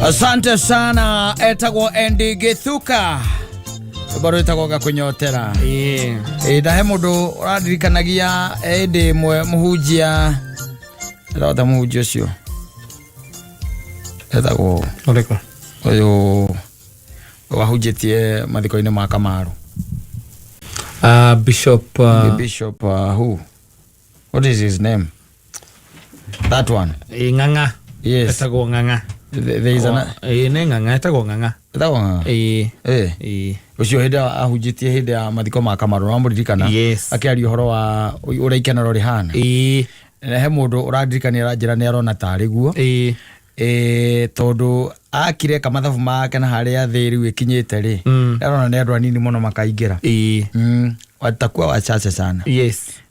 Asante sana, etagwo Andy Githuka, rwĩmbo rwĩtagwo Gakunyotera. Ĩ ndahe mũndũ ũrandirikanagia ĩndĩ ĩmwe mũhunjia ĩrota, mũhunjia ũcio etagwo Ũrĩkũ? Ũyũ wahunjĩtie mathiko-inĩ ma Kamaru. Bishop The Bishop who, what is his name, that one? Ĩ, Ng'ang'a. Yes. Etagwo Ng'ang'a. There is an Ĩ, nĩ Ng'ang'a, etagwo Ng'ang'a. Etagwo Ng'ang'a. Ĩ. Ĩ. Ĩ. Ũcio hĩndĩ ĩyo ahunjĩtie hĩndĩ ya mathiko ma Kamaru, wamũririkana? Yes. Akĩaria ũhoro wa ũrĩa ikenero rĩhana. Na he mũndũ ũrandirikania, aranjĩra nĩ arona tarĩ guo. Tondũ akire kamathabu make na harĩa thĩ rĩu ĩkinyĩte rĩ, arona nĩ andũ anini mũno makaingĩra. Watakuwa wachache sana.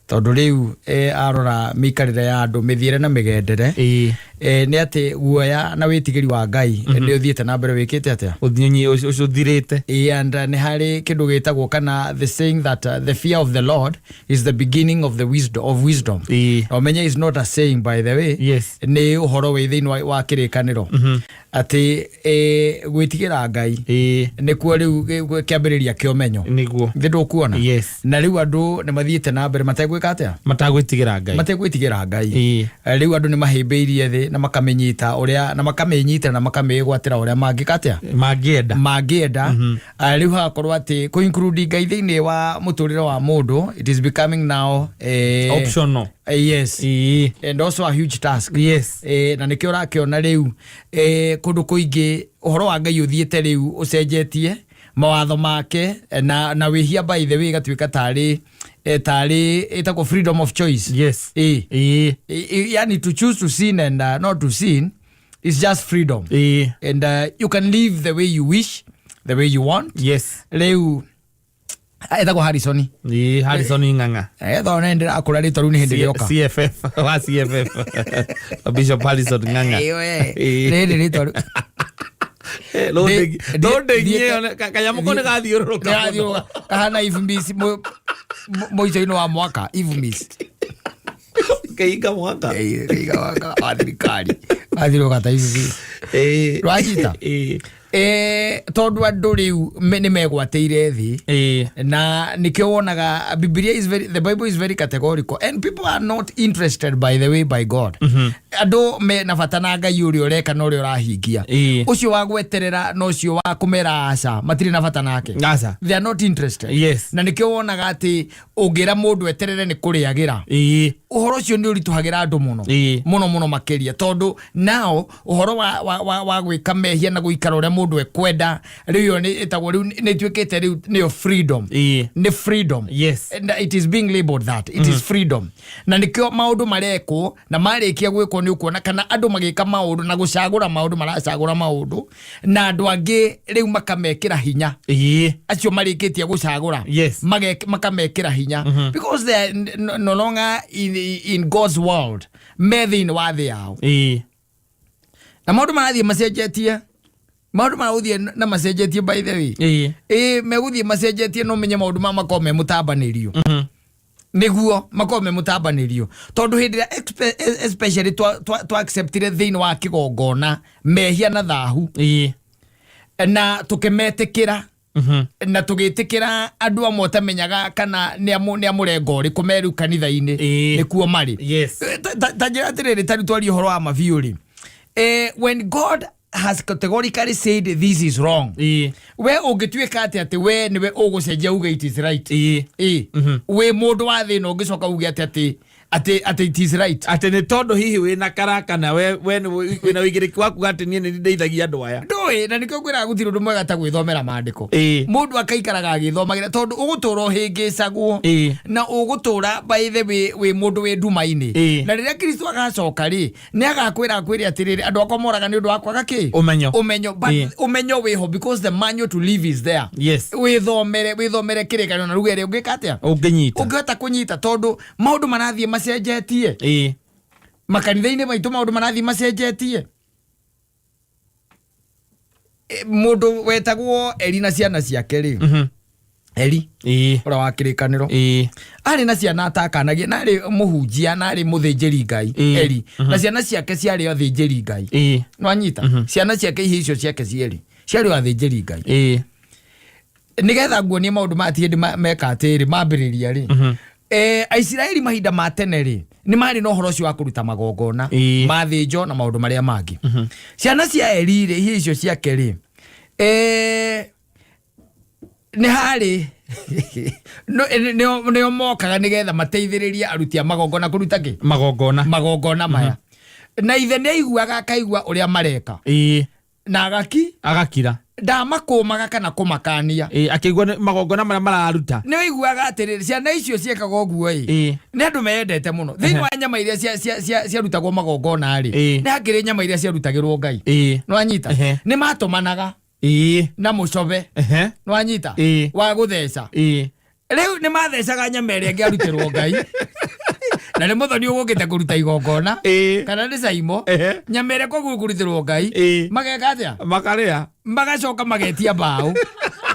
Tondũ rĩu arora mĩikarĩre ya andũ, mĩthiĩre na mĩgendere, nĩ atĩ guoya na wĩtigĩri wa Ngai nĩ ũthiĩte na mbere wĩkĩte atĩa? Ũthiũnyi ũcio ũthirĩte. Ĩ, and nĩ harĩ kĩndũ gĩtagwo kana the saying that the fear of the Lord is the beginning of the wisdom of wisdom. Na ũmenye is not a saying, by the way. Nĩ ũhoro wĩ thĩinĩ wa kĩrĩkanĩro atĩ gwĩtigĩra Ngai nĩkuo rĩu kĩambĩrĩria kĩa ũmenyo. Thĩ ndũkuona? Yes. Na rĩu andũ nĩ mathiĩte na mbere mategwĩka atĩa? Matagwĩtigĩra Ngai. Mategwĩtigĩra Ngai. Rĩu andũ nĩ mahĩmbĩirie thĩ na makamĩnyita ũrĩa na makamĩnyita na makamĩgwatĩra ũrĩa mangĩka atĩa? Mangĩenda. Mangĩenda. Rĩu hagakorwo atĩ kũ include Ngai thĩinĩ wa mũtũrĩre wa mũndũ, it is becoming now Optional. Yes. And also a huge task. Na nĩkĩo ũrakĩona rĩu kũndũ kũingĩ ũhoro wa Ngai ũthiĩte rĩu ũcenjetie mawatho make, na wĩhia, by the way, ĩgatuĩka tarĩ ĩtagwo freedom of choice. Yani to choose to sin and not to sin is just freedom. And you can live the way you wish, the way you want. Rĩu etagwo Harrison. Ĩ, Harrison Ng'ang'a. Ethona nĩ ndĩrakũra rĩtwa rĩu nĩ hĩndĩ rĩoka. CFF wa CFF, Bishop Harrison Ng'ang'a. Rĩrĩ rĩtwa rĩu. Ndũndĩngie kanyamũ ko nĩ gathiũrũrũka mũno. Nĩgathiũrũrũka. Kahana IFMIS mũico-inĩ wa mwaka, IFMIS. Kĩhinga mwaka. Kĩhinga mwaka wa thirikari gathiũrũrũka ta IFMIS. Rwanyita? Ĩ. Tondũ andũ rĩu nĩ megwatĩire thĩ. Na nikio wonaga Bibilia is very, the Bible is very categorical and people are not interested, by the way, by God. Andũ me na bata na Ngai ũrĩa ũreka na ũrĩa ũrahingia. Ũcio wa gweterera na ũcio wa kũmera aca, matirĩ na bata nake. Aca. They are not interested. Na nikio wonaga atĩ ũngĩra mũndũ eterere nĩ kũrĩagĩra. Ũhoro ũcio nĩ ũritũhagĩra andũ mũno. Mũno mũno makĩria, tondũ nao ũhoro wa gwĩka mehia na gũikara ũrĩa mũndũ ekwenda rĩu ĩyo nĩ ĩtagwo, rĩu nĩ ĩtuĩkĩte rĩu nĩyo freedom. Nĩ freedom. And it is being labeled that it is freedom, na nĩkĩo maũndũ marekwo na marĩkia gwĩkwo nĩ ũkuona kana andũ magĩka maũndũ na gũcagũra maũndũ, maracagũra maũndũ na andũ angĩ rĩu makamekĩra hinya. Acio marĩkĩtie gũcagũra makamekĩra hinya because they are no longer in God's world, me thĩinĩ wa thĩ yao. Na maũndũ marathiĩ macenjetie, maũndũ maragũthiĩ na macenjetie, by the way. Ĩ, megũthiĩ macenjetie, no menye maũndũ ma makorwo me mũtambanĩrio, nĩguo makorwo me mũtambanĩrio, tondũ hĩndĩ ĩrĩa especially twa acceptire thĩinĩ wa kĩgongona mehia na thahu na tũkĩmetĩkĩra na tũgĩtĩkĩra andũ amwe ũtamenyaga kana nĩ a mũrengo ũrĩkũ me rĩu kanitha-inĩ, nĩkuo marĩ. Ta njĩra atĩrĩrĩ, tarĩu twarie ũhoro wa mabiũ rĩ, when God has categorically said this is wrong, we ũngĩtuĩka atĩ we nĩwe ũgũcenjia uge it is right? Ĩ, wĩ mũndũ wa thĩna, ũngĩcoka uge atĩ it is right? Atĩ nĩ tondũ hihi wĩna karaka na we wĩna ũigĩrĩki wa kuga atĩ niĩ nĩ ndeithagia andũ aya. Ndũĩ, na nĩkĩo ngwĩraga gũtirĩ ũndũ mwega ta gwĩthomera maandĩko. Mũndũ akaikaraga agĩthomagĩra, tondũ ũgũtũra ũhĩngĩcagwo na ũgũtũra, by the way, wĩ mũndũ wĩ nduma-inĩ. Na rĩrĩa Kristo agacoka rĩ, nĩ agakwĩra akwĩre atĩrĩrĩ, andũ akwa moraga nĩ ũndũ wa kwaga kĩ? Ũmenyo. Ũmenyo. But ũmenyo wĩho because the manual to live is there. Wĩthomere, wĩthomere kĩrĩkanĩro na ruga ĩrĩa ũngĩka atĩa? Ũngĩnyita. Ũngĩhota kũnyita, tondũ maũndũ marathiĩ macenjetie. Makanitha-inĩ maitũ maũndũ marathiĩ macenjetie. Mũndũ wetagwo Eri na ciana ciake rĩ, Eli Ĩĩ. ũrĩa wa kĩrĩkanĩro Ĩĩ. arĩ na ciana atakanagia na arĩ mũhunjia na arĩ mũthĩnjĩri Ngai. Ĩĩ. Eli na ciana ciake ciarĩ athĩnjĩri Ngai. Ĩĩ. Nwanyita ciana ciake ihĩ icio ciake cierĩ ciarĩ o athĩnjĩri Ngai. Ĩĩ. Nĩgetha nguonie maũndũ maya ti hĩndĩ meka atĩrĩ mambĩrĩria rĩ, Aisiraeli mahinda ma tene rĩ, nĩ marĩ na ũhoro ũcio wa kũruta magongona mathĩnjo na maũndũ marĩa mangĩ. Ciana cia Eli rĩ, ihĩ icio ciake rĩ, nĩ harĩ nĩo mokaga nĩgetha mateithĩrĩrie aruti a magongona kũruta kĩ? Magongona. Magongona maya. Na ithe nĩ aiguaga, akaigua ũrĩa mareka na agaki Agakira. Ndamakũmaga kana kũmakania. Ĩĩ, akĩigua nĩ magongona marĩa mararuta. Nĩ ũiguaga atĩrĩrĩ, ciana icio ciĩkaga ũguo ĩ, nĩ andũ meyendete mũno. Thĩinĩ wa nyama iria ciarutagwo magongona rĩ, nĩ hakĩrĩ nyama iria ciarutagĩrwo Ngai. Nĩwanyita? Nĩ matũmanaga na mũcobe. Nĩwanyita? Wa gũtheca. Rĩu nĩ mathecaga nyama ĩrĩa ĩngĩarutĩrwo Ngai, na nĩ mũthoni ũgũkĩte kũruta igongona kana nĩ caimo, nyama ĩrĩa koguo kũrutĩrwo Ngai, mageka atĩa? Makarĩa. Magacoka magetia mbaũ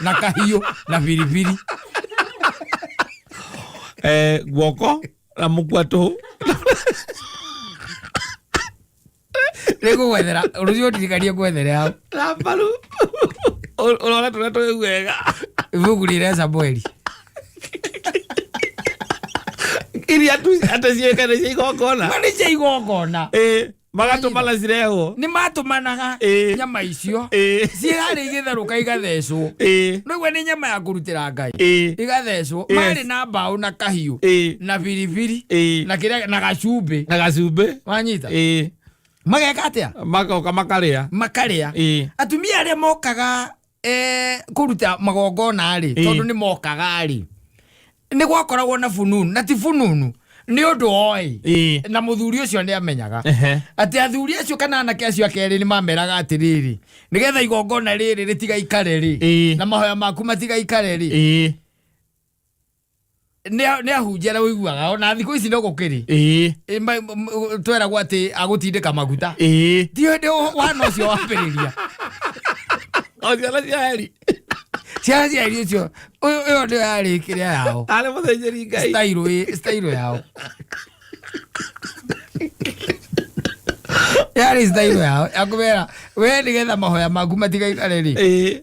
na kahiũ na biribiri. Guoko na mũkua tũhũ. Nĩngũgwethera rũciũ, ndirikanie ngwethere hau. Na mbaru ũrore tũrĩa tũrĩ wega. Ibuku rĩrĩa Samueli. Iria tu atĩ ciĩkane cia igongona. Ma nĩ cia igongona. Ĩĩ, magatũmana cirehwo. Nĩ matũmanaga nyama icio ciĩ harĩa igĩtherũka igathecwo. Nĩguo nĩ nyama ya kũrutĩra Ngai. Igathecwo. Marĩ na mbaũ na kahiũ na biribiri na kĩrĩa na gacumbĩ. Na gacumbĩ. Wanyita? Ĩĩ. Mageka atĩa? Magoka makarĩa. Makarĩa. Atumia arĩa mokaga kũruta magongona rĩ, tondũ nĩ mokaga rĩ, nĩ gwakoragwo na fununu, na ti fununu nĩ ũndũ oĩ na mũthuri ũcio nĩ amenyaga atĩ athuri acio kana anake acio akerĩ nĩ mameraga atĩrĩrĩ, nĩgetha igongona rĩrĩ rĩtigaikare rĩ, na mahoya maku matigaikare rĩ, nĩ ahunjia arĩa ũiguaga ona thikũ ici no gũkĩrĩ. Tweragwo atĩ agũtindĩka maguta. Ti hĩndĩ wana ũcio wambĩrĩria. O ciana cia Eli. Ciana cia Eli ũcio ũyũ, ĩyo nĩyo yarĩ kĩrĩa yao. Arĩ mũthĩnjĩri Ngai. Style yao yarĩ style yao ya kũmera we nĩgetha mahoya maku matigaikare rĩ,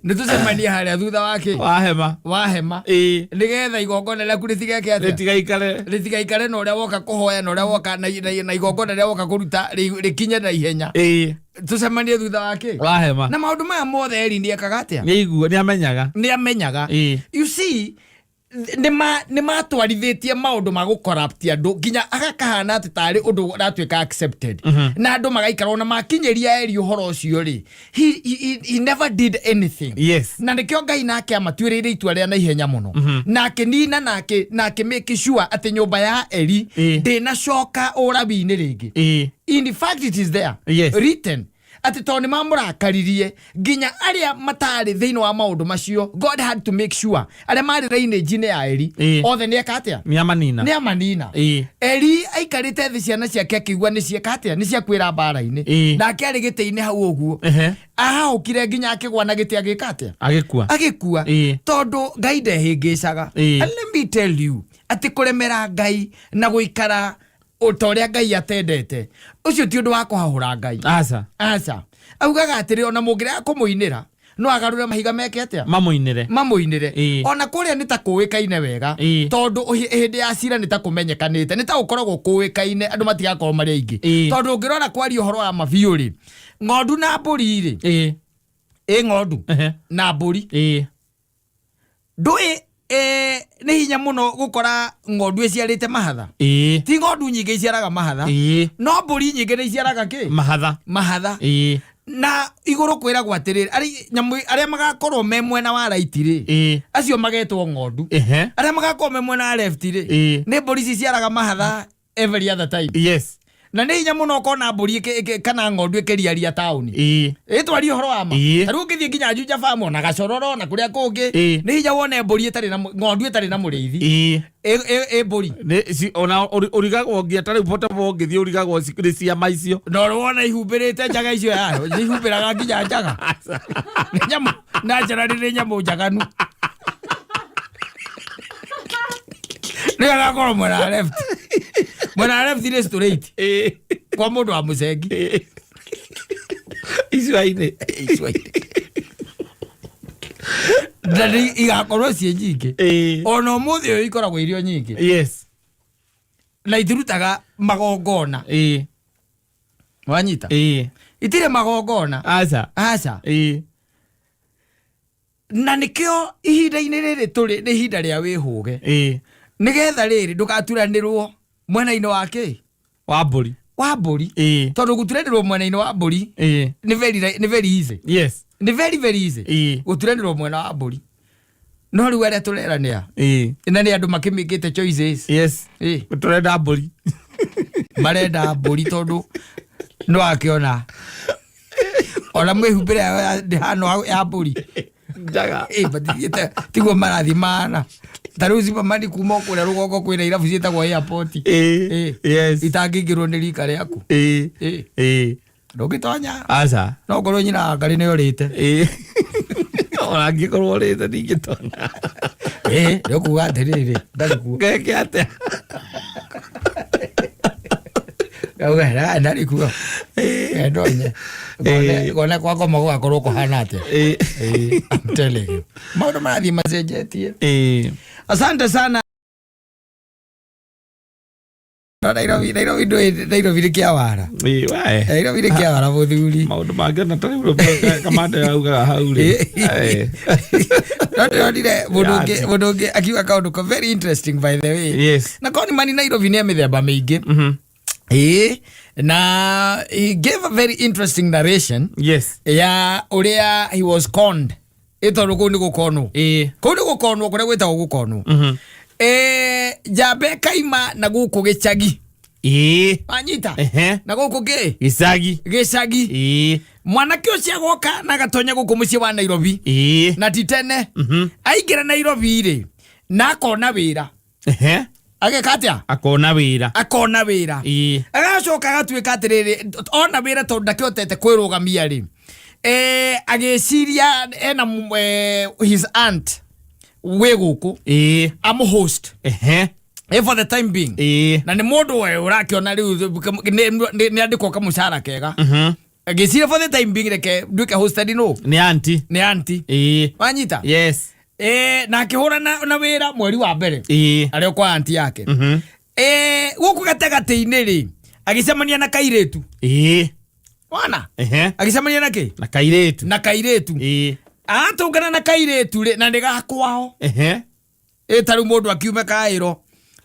nĩ tũcemanie harĩa thutha wa kĩ? Wa hema. Wa hema. Nĩgetha igongona rĩaku rĩtigeke atĩa? Rĩtigaikare. Rĩtigaikare, na ũrĩa woka kũhoya na ũrĩa woka na igongona rĩrĩa woka kũruta rĩkinye na ihenya, tũcemanie thutha wa kĩ? Wa hema. Na maũndũ maya mothe Eli nĩ ekaga atĩa? Nĩ aigua, nĩ amenyaga. Nĩ amenyaga. You see, nĩ matwarithĩtie maũndũ ma gũcorrupt andũ nginya agakahana atĩ tarĩ ũndũ ũratuĩka accepted na andũ magaikara. Ona makinyĩria Eli ũhoro ũcio rĩ, he never did anything. Na nĩkĩo Ngai nake amatuĩrĩire itua rĩa na ihenya mũno na akĩnina na akĩ sure atĩ nyũmba ya Eli ndĩnacoka ũrabi-inĩ rĩngĩ. In fact, it is there written atĩ tondũ nĩ mamũrakaririe nginya arĩa matarĩ thĩinĩ wa maũndũ macio, God had to make sure arĩa marĩ lineage-inĩ ya Eli othe nĩ eka atĩa? Nĩ amanina. Nĩ amanina. Eli aikarĩte thĩ, ciana ciake akĩigua nĩ cieka atĩa, nĩ ciakuĩra mbara-inĩ. Nake arĩ gĩtĩ-inĩ hau ũguo, ahahũkire nginya akĩgwa na gĩtĩ, agĩka atĩa? Agĩkua. Agĩkua. Tondũ Ngai ndehĩngĩcaga. And let me tell you atĩ kũremera Ngai na gũikara ta ũrĩa Ngai atendete, ũcio ti ũndũ wa kũhahũra Ngai. Aca. Aca, augaga atĩrĩ, ona mũngĩrega kũmũinĩra, no agarũre mahiga meke atĩa? Mamũinĩre. Mamũinĩre. Ona kũrĩa nĩ ta kũĩkaine wega, tondũ hĩndĩ ya cira nĩ ta kũmenyekanĩte, nĩ ta gũkoragwo kũĩkaine, andũ matigakorwo marĩ aingĩ. Tondũ ũngĩrora kwaria ũhoro wa mabiũ rĩ, ng'ondu na mbũri rĩ, ĩ ng'ondu na mbũri, ndũĩ nĩ hinya mũno gũkora ng'ondu ĩciarĩte mahatha. Ti ng'ondu nyingĩ iciaraga mahatha, no mbũri nyingĩ nĩ iciaraga kĩ? Mahatha. Mahatha. Na igũrũ kwĩragwo atĩrĩrĩ, nyamũ arĩa magakorwo me mwena wa right rĩ, acio magetwo ng'ondu. Arĩa magakorwo me mwena wa left rĩ, nĩ mbũri ici ciaraga mahatha every other time. Na nĩ hinya mũno ũkona mbũri kana ng'ondu ĩkĩriaria taũni. Ĩtwarie ũhoro wa ma. Ta rĩu ũngĩthiĩ nginya Juja Farm ona Gacororo na kũrĩa kũngĩ, nĩ hinya wone mbũri ĩtarĩ na ng'ondu ĩtarĩ na mũrĩithi. Ĩ mbũri. Ona ũrigagwo nginya ta rĩu potable ũngĩthiĩ ũrigagwo nĩ ciama icio. Na wona ihumbĩrĩte njaga icio yayo, ihumbĩraga nginya njaga. Nĩ nyamũ naturally, nĩ nyamũ njaganu. Nĩ agakorwo mwena wa left. Mwena wa left nĩ straight. Kwa mũndũ wa mũcengi. Icua-inĩ. Icua-inĩ. Na nĩ igakorwo ciĩ nyingĩ. Ona ũmũthĩ ũyũ ikoragwo irio nyingĩ. Yes. Na itirutaga magongona. Wanyita? Itirĩ magongona. Aca. Aca. Na nĩkĩo ihinda-inĩ rĩrĩ tũrĩ nĩ ihinda rĩa wĩhũge. Nĩgetha rĩrĩ ndũgaturanĩrwo mwena-inĩ wa kĩ? Wa mbũri. Wa mbũri. Tondũ gũturanĩrwo mwena-inĩ wa mbũri nĩ very nĩ very easy. Yes. Nĩ very very easy. Gũturanĩrwo mwena wa mbũri. No rĩu arĩa tũreranĩa na nĩ andũ makĩmĩkĩte choices. Yes. Tũrenda mbũri. Marenda mbũri tondũ nĩ wakĩona ona mwĩhumbĩre yao ndĩhana ya mbũri. Njaga. Matithiĩte tiguo marathiĩ mana. Ta rĩu Zimmerman kuma kũrĩa rũgongo kwĩna irabu ciĩtagwo airport. Yes. Itangĩingĩrwo nĩ rika rĩaku. Ndũngĩtonya. Aca. No ngorwo nyina wa Ngarĩ nĩ orĩte. Ona angĩkorwo ũrĩte ndingĩtonya. Nĩ ũkuga atĩrĩrĩ, ndarĩ kuo. Ngeke atĩa? Auga, ndarĩ kuo. Ndonye. Ngone kwa ngoma gũgakorwo kũhana atĩa. I'm telling you. Maũndũ marathiĩ macenjetie. Asante sana. No Nairobi, Nairobi ndũĩ, Nairobi nĩ kĩawara. Wae. Nairobi nĩ kĩawara mũthuri. Maũndũ mangĩ ona tarĩu kamanda yaugaga hau rĩ. No ndĩronire mũndũ ũngĩ, mũndũ ũngĩ akiuga kaũndũ ka very interesting by the way. Yes. Na korwo nĩ mani Nairobi nĩ ya mĩthemba mĩingĩ. Na he gave a very interesting narration. Yes. Ya ũrĩa he was conned. Tondũ kũu nĩ gũkonwo. Kũu nĩ gũkonwo kũrĩa gwĩtagwo gũkonwo. Njamba ĩkaima na gũkũ gĩcagi. Wanyita? Na gũkũ kĩ? Gĩcagi. Gĩcagi. Mwanake ũcio agoka na agatonya gũkũ mũciĩ wa Nairobi. Na ti tene. Aingĩra Nairobi rĩ, na akona wĩra. Ageka atĩa? Akona wĩra. Akona wĩra. Agacoka agatuĩka atĩrĩrĩ, ona wĩra tondũ ndakĩhotete kwĩrũgamia rĩ. Agĩciria ena his aunt wĩ gũkũ. Amũhost. For the time being. Na nĩ mũndũ we ũrakĩona rĩu nĩ andĩkwo kamũcara kega. Agĩciria for the time being reke nduĩke hosted no. Nĩ auntie. Nĩ auntie. Wanyita? Yes. Na akĩhũra na wĩra mweri wa mbere. Arĩ o kwa auntie yake. Gũkũ gatagatĩ-inĩ rĩ, agĩcemania na kairĩtu. Wana? Agĩcemania na kĩ? Na kairĩtu. Na kairĩtu. Atũngana na kairĩtu rĩ, na nĩ gakwao. Ta rĩu mũndũ akiume kaĩro,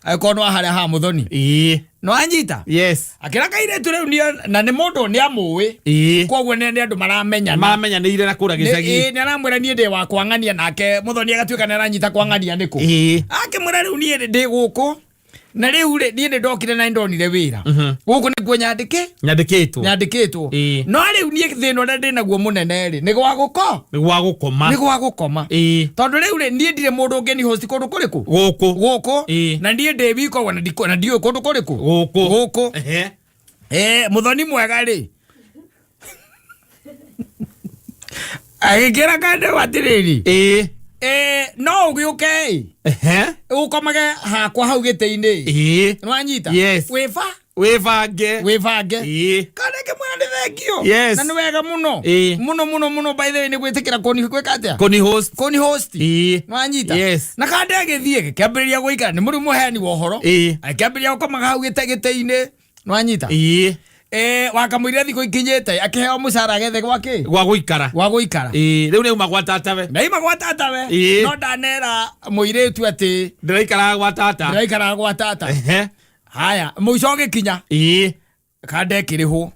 angĩkorwo nĩ wa harĩa ha Mũthoni. No anyita? Yes. Akĩra kairĩtu rĩu nĩ, na nĩ mũndũ nĩ amũĩ. Koguo nĩ andũ maramenyana. Maramenyanĩire na kũrĩa gĩcagi. Nĩ aramwĩra niĩ ndĩ wa kwang'ania nake Mũthoni agatuĩka nĩ aranyita kwang'ania nĩkũ. Akĩmwĩra rĩu niĩ ndĩ gũkũ. Na rĩu rĩ, niĩ nĩ ndokire na nĩ ndonire wĩra. Gũkũ nĩkuo nyandĩke? Nyandĩkĩtwo. Nyandĩkĩtwo. No rĩu niĩ thĩna ũrĩa ndĩnaguo mũnene rĩ, nĩ gwa gũko? Nĩ gwa gũkoma. Nĩ gwa gũkoma. Tondũ rĩu rĩ, niĩ ndirĩ mũndũ ũngĩ ni host kũndũ kũrĩkũ? Gũkũ. Gũkũ. Na niĩ ndĩ wika ũguo na ndiũĩ kũndũ kũrĩkũ? Gũkũ. Gũkũ. Mũthoni mwega rĩ. Agĩkĩra kande atĩrĩrĩ. No ũgĩũke ĩ. Ũkomage hakwa hau gĩtĩ-inĩ. Nĩwanyita? Yes. Wĩba? Wĩbange. Wĩbange. Kana kĩmwĩra nĩ thengio. Yes. Na nĩ wega mũno. Mũno, mũno, mũno, by the way, nĩ gwĩtĩkĩra kũni gwĩka atĩa? Kũni host. Kũni host. Nĩwanyita? Yes. Na kande agĩthiĩ, gĩkĩambĩrĩria gũikara, nĩ mũrimũ heani wa ũhoro. Agĩkĩambĩrĩria gũkomaga hau gĩtĩ-inĩ. Nĩwanyita? Wakamũira thikũ ikinyĩte, akĩheo mũcara agethe gwa kĩ? Gwa gũikara. Gwa gũikara. Rĩu nĩ auma gwa tatawe. Nĩ auma gwa tatawe. No ndanera mũirĩtu atĩ ndĩraikaraga gwa tata. Ndĩraikaraga gwa tata. Haya, mũico ũgĩkinya. Kande ĩkĩrĩhwo.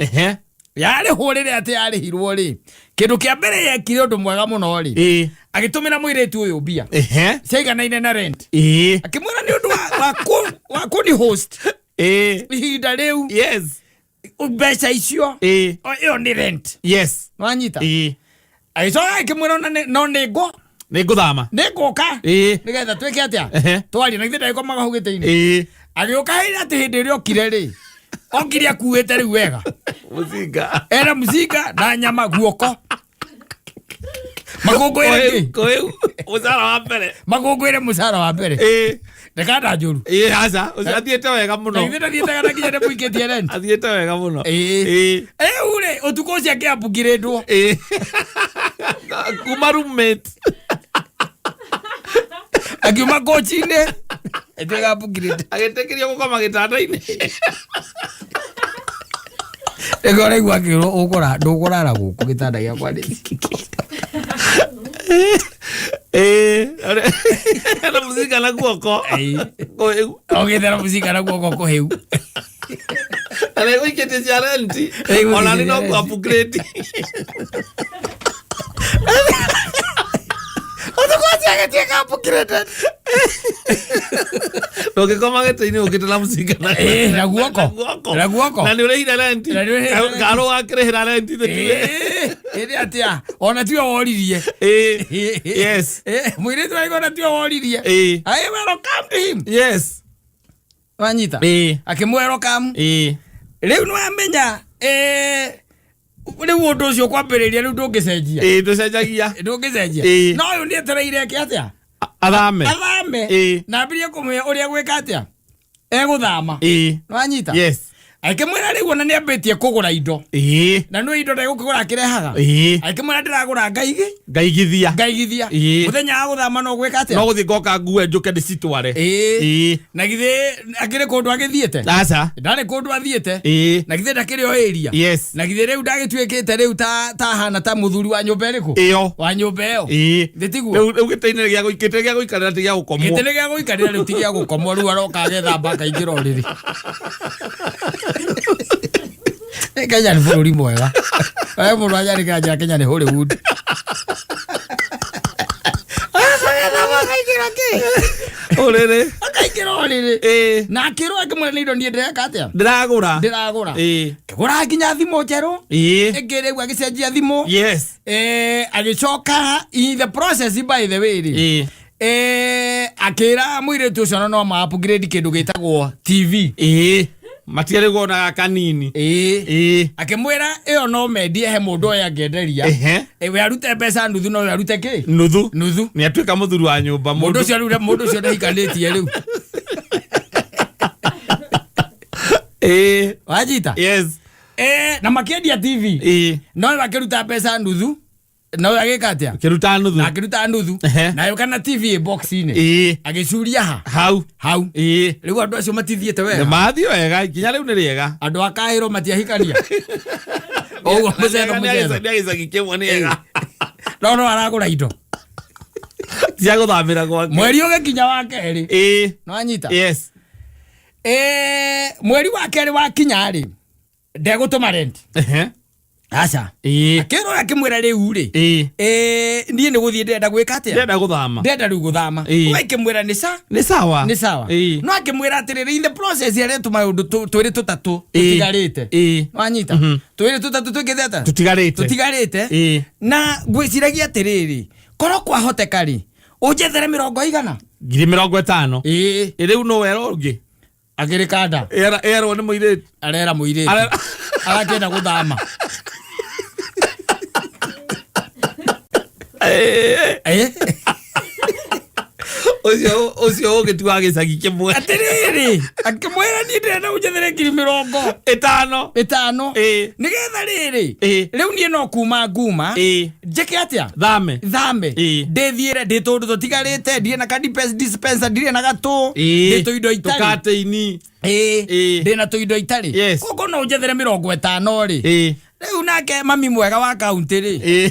Yarĩhwo rĩrĩa atĩ yarĩhirwo rĩ. Kĩndũ kĩa mbere yekire ũndũ mwega mũno rĩ. Agĩtũmĩra mũirĩtu ũyũ mbia. Ciaiganaine na rent. Akĩmwĩra nĩ ũndũ wa kũni host. Ihinda rĩu. Yes. Mbeca icio. Ĩyo nĩ rent. Yes. Nĩwanyita? Agĩcoka akĩmwĩra ona no nĩ ngũ. Nĩ ngũthama. Nĩ ngũka. Nĩgetha twĩke atĩa? Twarie na githĩ ndagĩkomaga hau gĩtĩ-inĩ. Agĩũka hĩndĩ atĩ hĩndĩ ĩrĩa okire rĩ. Okire akuĩte rĩu wega. Mũcinga. Era mũcinga na nyama guoko. Makũngũĩre kĩ? Kũhĩu, mũcara wa mbere. Makũngũĩre mũcara wa mbere. Ndekanda njũru. Ĩĩ, aca, ũcio athiĩte wega mũno. Na githĩ ndathiĩte kana nginya ndĩmũikĩtie rent. Athiĩte wega mũno. Ĩĩ. Ĩĩ. Rĩu rĩ, ũtukũ ũcio akĩapukirĩndwo. Ĩĩ. Kuma roommate. Akiuma kochi-inĩ. Ĩtuĩka apukirĩte. Agĩtĩkĩrio gũkoma gĩtanda-inĩ. Nĩkĩo ũraigua akĩrwo ũkũra ndũkũrara gũkũ gĩtanda gĩakwa nĩ. Ĩĩ. Na mũcinga na guoko. Ĩĩ. Kũhĩu. Ogĩte na mũcinga na guoko kũhĩu. Na nĩgũikĩtie cia renti. Ĩgũikĩtie Ona nĩ no cia renti. kũ-upgrade. Ũtukũ ũcio agĩtuĩka apukirĩte. Ndũngĩkoma gĩtĩ-inĩ ũkĩte na mũcinga na Ĩĩ, na guoko. Na guoko. Na nĩ ũrĩhire renti. Na nĩ ũrĩhire renti. Karũ gakĩrĩhĩra renti thĩ. Ĩĩ, ĩrĩ atĩa ona tiwe woririe. Ĩĩ. Yes. Mũirĩtu waigua ona tiwe woririe. Ĩĩ. I welcome to him. Yes. Wanyita. Ĩĩ. Akĩmwelcome. Ĩĩ. Rĩu nĩwamenya rĩu ũndũ ũcio kwambĩrĩria rĩu ndũngĩcenjia. Ĩĩ, ndũcenjagia. Ndũngĩcenjia. Ĩĩ. No ũyũ nĩetereire eke atĩa? Athame. Athame. Ĩĩ. Na ambĩrĩrie kũmwĩra ũrĩa gwĩka atĩa? Egũthama. Ĩĩ. Nĩwanyita? Yes. Akĩmwĩra rĩu ona nĩambĩtie kũgũra indo. Ĩĩ. Na nĩ indo ndegũkĩgũra akĩrehaga. Ĩĩ. Akĩmwĩra ndĩragũra ngaigĩ Ngaigithia. ngaigithia. Ĩĩ. Mũthenya wa gũthama no gwĩka atĩa? No gũthiĩ ngoka ngue njũke ndĩcitware. Ĩĩ. Ĩĩ. Na githĩ akĩrĩ kũndũ agĩthiĩte? Aca. Ndarĩ kũndũ athiĩte. Ĩĩ. Na githĩ ndakĩrĩ o area? Yes. Na githĩ rĩu ndagĩtuĩkĩte rĩu ta ta hana ta mũthuri wa nyũmba ĩrĩkũ? Ĩyo. Wa nyũmba ĩyo. Ĩĩ. Thĩ tiguo? Rĩu rĩu gĩtĩ-inĩ gĩa gĩtĩ gĩa gũikarĩra ti gĩa gũkomwo. Gĩtĩ nĩ gĩa gũikarĩra rĩu ti gĩa gũkomwo rĩu aroka agethamba akaingĩra ũrĩrĩ. Kenya nĩ bũrũri mwega. We mũndũ anjarĩkĩra njĩra Kenya nĩ Hollywood. Agethamba akaingĩra kĩ? Ũrĩrĩ. Akaingĩra ũrĩrĩ. Ĩĩ. Na akĩrwo akĩmwĩra nĩ indo niĩ ndĩreka atĩa? Ndĩragũra. Ndĩragũra. Ĩĩ. Akĩgũra nginya thimũ njerũ. Ĩĩ. Ĩngĩ rĩu agĩcenjia thimũ. Yes. Agĩcoka in the process by the way rĩ. Ĩĩ. Akĩra mũirĩtu ũcio ona no ma upgrade kĩndũ gĩtagwo TV. Ĩĩ. Matiarĩ gonaga kanini. Ĩĩ. Ĩĩ. Akĩmwĩra ĩyo no mendie he mũndũ ũyũ angĩenderia. Ehe. We arute mbeca nuthu no we arute kĩ? Nuthu. Nuthu. Nĩ atuĩka mũthuri wa nyũmba. Mũndũ ũcio rĩu mũndũ ũcio ndahikanĩtie rĩu. Ĩĩ. Wanyita? Yes. Na makĩendia TV. Ĩĩ. No we akĩruta mbeca nuthu. Na we agĩka atĩa? Kĩruta nuthu. Na akĩruta nuthu. Ehe. Nayo kana TV ĩ box-inĩ. Ĩĩ. Agĩcuria ha? Hau. Hau. Ĩĩ. Rĩu andũ acio matithiĩte wega. Mathiĩ wega nginya rĩu nĩ rĩega. Andũ a Kaĩro matiahikania. Ũguo mũcetho mũcetho. Nĩ gĩcagi kĩmwe nĩ ega. No no aragũra indo. Cia gũthamĩra gwake. Mweri ũgĩkinya wa kerĩ. Ĩĩ. Nĩwanyita? Yes. Mweri wa kerĩ wakinya rĩ, ndegũtũma rent. Ehe. Aca. Ĩĩ. Akĩrwo akĩmwĩra rĩu rĩ. Ĩĩ. Niĩ nĩ gũthiĩ ndĩrenda gwĩka atĩa? Ndĩrenda gũthama. Ndĩrenda rĩu gũthama. Ĩĩ. We akĩmwĩra nĩ sa? Nĩ sawa. Nĩ sawa. Ĩĩ. No akĩmwĩra atĩrĩrĩ in the process arĩa tũmaũndũ twĩrĩ tũtatũ Ĩĩ. tũtigarĩte. Ĩĩ. Wanyita? Twĩrĩ tũtatũ twĩkĩte atĩa? Tũtigarĩte. Tũtigarĩte. Ĩĩ. Na ngwĩciragia atĩrĩrĩ, korwo kwahoteka rĩ, ũnjethere mĩrongo igana? 50,000. Ĩĩ. Ĩ rĩu no wera ũngĩ. Akĩrĩ kanda. Erwo nĩ mũirĩtu. Arera mũirĩtu. Arera- Arakĩenda gũthama. Ĩĩ. Ũcio ũcio ũngĩ ti wa gĩcagi kĩmwe. Atĩrĩrĩ, akĩmwĩra niĩ ndĩrenda ũnjethere 50,000. 5. 5. Ĩĩ. Nĩgetha rĩrĩ, Ĩĩ. rĩu niĩ no kuma nguma. Ĩĩ. Njĩke atĩa? Thame. Thame. Ĩĩ. Ndĩthiĩre ndĩ tũndũ tũtigarĩte, ndirĩ na ka dispenser, ndirĩ na gatũ, Ĩĩ. ndĩ tũindo itarĩ. Tũkatĩini. Ĩĩ. Ĩĩ. Ndĩ na tũindo itarĩ. Yes. Koguo no ũnjethere 50 rĩ. Ĩĩ. Rĩu nake mami mwega wa kaunti rĩ. Ĩĩ.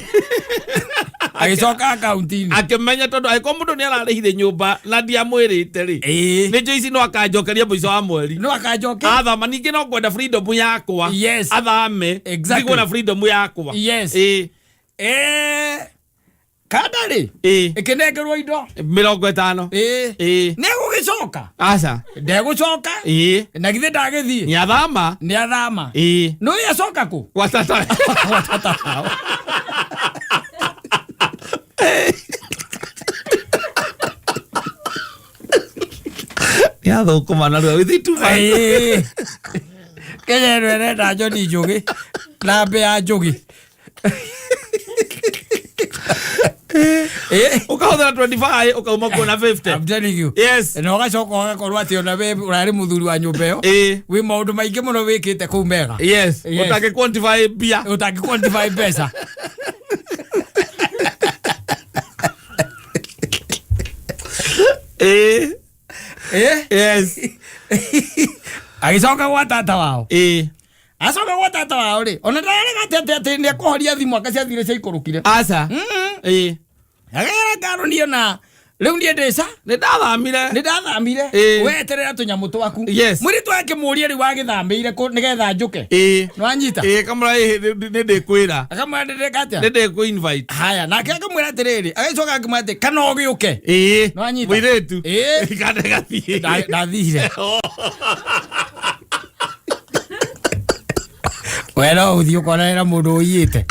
Agĩcoka kaunti-inĩ. Akĩmenya tondũ angĩkorwo mũndũ nĩ ararĩhire nyũmba na ndiamwĩrĩte rĩ. Ĩĩ. Nĩ njũĩ ici no akanjokeria mũico wa mweri. No akanjoke. Athama ningĩ no ngwenda freedom yakwa. Yes. Athame. Exactly. Ndigwo na freedom yakwa. Yes. Ĩĩ. Kanda rĩ. Ĩĩ. Ĩkĩnengerwo indo. 50. Ĩĩ. Ĩĩ. Nĩegũgĩcoka. Aca. Ndegũcoka. Ĩĩ. Na githĩ ndagĩthiĩ. Nĩ athama. Nĩ athama. Ĩĩ. Nĩ acoka kũ? Gwa tata. Gwa tata wao. Nĩ athũkũma narua within 2 months. Ĩĩ. Kenya ĩno ĩrenda Njoni Njũgĩ na mbĩa njũgĩ. Ũkahũthĩra 25 ũkauma kuona 50. I'm telling you. Na ũgacoka ũgakorwo atĩ ona we ũrarĩ mũthuri wa nyũmba ĩyo, wĩ maũndũ maingĩ mũno wĩkĩte kũu mega. Yes. Ũtangĩ quantify mbia. Ũtangĩ quantify mbeca. Agĩcoka gwa tata wao. Acoka gwa tata wao rĩ, ona ndararega atĩ nĩ ekũhoria thimũ anga ciathire ciaikũrũkire. Aca. Agera ngaro niĩ na rĩu niĩ ndĩca. Nĩ ndathamire. Nĩ ndathamire. Weterera tũnyamũ twaku. Mũirĩtu akĩmũria rĩu wagĩthamĩire kũ nĩgetha njũke. Nĩwanyita? Kamũra nĩ ndĩkwĩra. Akamwĩra ndĩreka atĩa? Nĩ ndĩkũ invite. Haya, nake akamwĩra atĩrĩrĩ, agĩcoka akĩmwĩra atĩ kana ũgĩũke. Nĩwanyita? Mũirĩtu. Kana gathiĩ. Ndathire. We no ũthiĩ ũkonanĩra mũndũ ũiyĩte.